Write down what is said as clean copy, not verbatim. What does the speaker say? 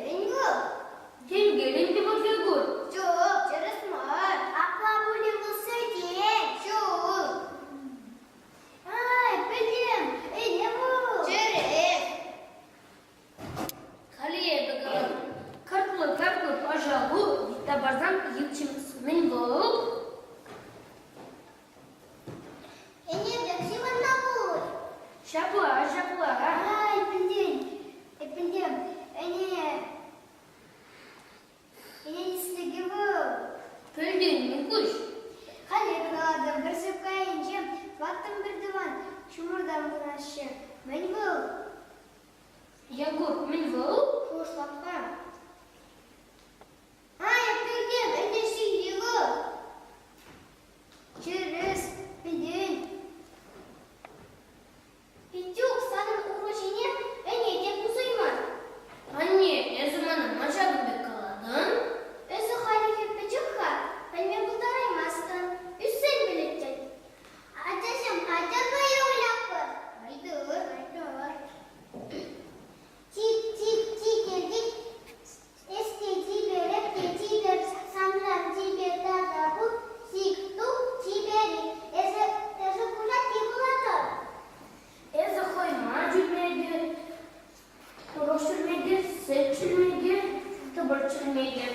Мӗн вӑл? Тенкел ӗнтӗ вӑл Якур. Ҫук, тӗрӗс мар. Апла пулин вӑл сӗтел. Ҫук. Ай, пӗлтӗм, ӗне вӑл. Тӗрӗс. Халӗ эпӗ калам. Картлӑ-картлӑ пашалу йытта парсан йыт мӗн вӑл? Ӗне пек ҫыхӑннӑ пуль. Ҫапла, ҫапла. Ай, пӗлтӗм, пӗлтӗм. Ӗне, ӗне тислӗкӗ вӑл. Пӗлтӗн, Микуҫ. Халь эпӗ калатӑп, пӗр сыпка айӗнче тӑваттӑн пӗр тӑван ҫумӑртан пыраҫҫӗ. Мӗн вӑл? Якур, мӗн вӑл? Шухӑшлап-ха. Ай, пӗлтӗм, ӗне ҫилли вӑл. Чӗрӗс, пӗтен. Петюк, санӑн уру ҫине ӗне те пусайман. Анне, эсӗ мана ма ҫакӑн пек калатӑн? Эсӗ хальлӗхе пӗчӗк-ха, пӗлме пултараймастӑн. Ӳссен пӗлеттӗн. Ачасем, атьӑр вӑйӑ вылятпӑр. Айтӑр. Айтӑр. Тик-тик-тик-тик, Эс те чипер, эп те чипер, санран чипер тата пур, сик-тук чиперех. Эсӗ, эсӗ кушакки пулатӑн. Эсӗ хӑйма чӳлмекӗ, турӑх чӳлмекӗ, сӗт чӳлмекӗ, тӑпӑр чӳлмекӗ.